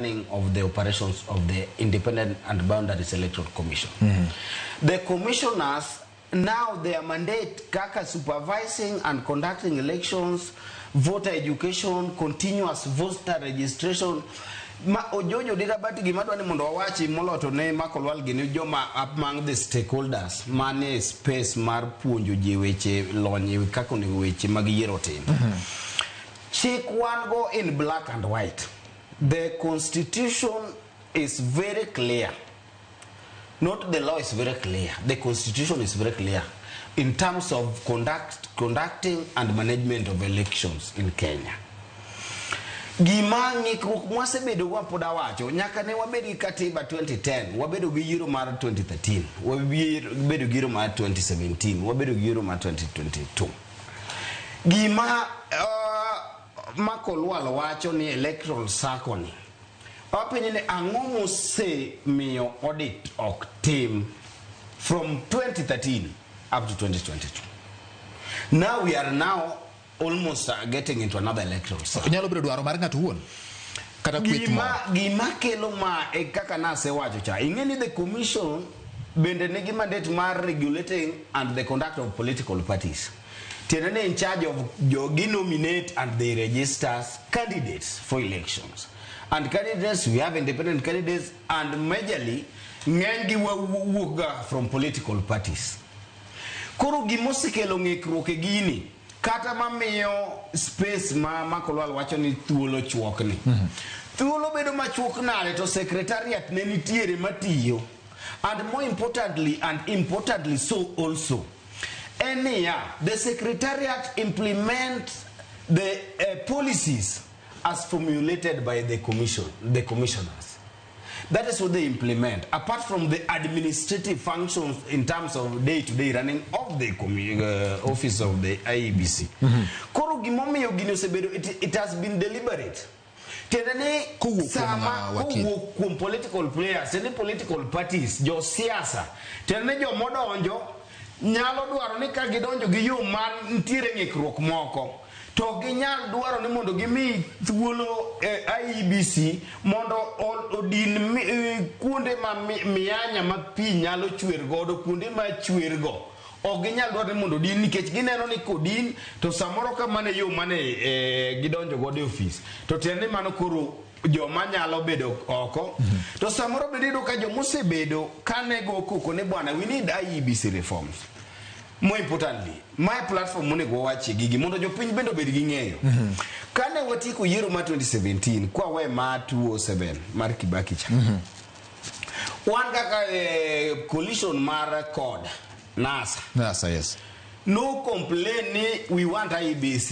Of the operations of the Independent and Boundaries Electoral Commission. The commissioners now, their mandate kaka supervising and conducting elections, voter education, continuous voter registration. Ma ojojo dira but gima dwa ni mondo wawachi moloyo to ne Michael Wal gini joma among the stakeholders mane space mar puonjo ji weche lony e kaka onego weche mag yiero tim. Chik wan go in black and white. The constitution is very clear. Not the law is very clear. The constitution is very clear in terms of conducting and management of elections in Kenya. Gima ng'ikruok mwasebedo go pod awacho nyaka ne wabed gi katiba 2010, wabedo gi yiero mar 2013, wabedo gi yiero mar 2017, wabedo gi yiero mar 2022. Gima Michael Lwal wacho ni electoral circle ni wapenjo ni ang'o mosemiyo audit ok tim from 2013 up to 2022? Now we are now almost getting into another electoral cycle. Nyalo bedo dwaro mar ng'ato wuon kata kweth Gima moro. Gima kelo ma e kaka nasewacho cha, ing'e ni the commission bende nigi mandate mar regulating and the conduct of political parties, tiende ni in charge of jogi nominate and they register candidates for elections, and candidates, we have independent candidates, and majorly ng'eny gi wuok ga from political parties. Koro gimosekelo ng'ikruok e gini kata mamiyo space ma Makolwal wacho ni thuolo chuok ni thuolo bedo machuok nade to secretariat ne nitiere matiyo, and more importantly, and importantly so also, en niya, the secretariat implement the policies as formulated by the commission, the commissioners. That is what they implement, apart from the administrative functions in terms of day-to-day running of the office of the IEBC. Koro gimomiyo gini osebedo, it has been deliberate. Tiende ni Kowuok kuom sama ng'a, wakil? Kowuok kuom political players, tiende ni political parties, josiasa, tiende ni jomodonjo nyalo dwaro ni ka gidonjo gi yo man nitiere ng'ikruok moko to ginyal dwaro ni mondo gimi thuolo IEBC mondo odin kuonde ma mianya ma pi nyalo chwer godo, kuonde ma chwer go ok ginyal dwaro ni mondo odin nikech gineno ni kodin to samoro ka mane yo mane gidonjo godo e ofis to tiende ni mano koro joma nyalo bedo oko to samoro bende iyudo ka jomosebedo kane go koko ni bwana, we need IEBC reforms. More importantly, my platform monego wawachie gigi mondo jopiny bende obed gi ng'eyo. Kane watieko yiero mar 2017 kwa we ma 207 mar Kibaki cha, wan kaka coalition mar CORD, NASA NASA, yes. no complain ni we want IEBC.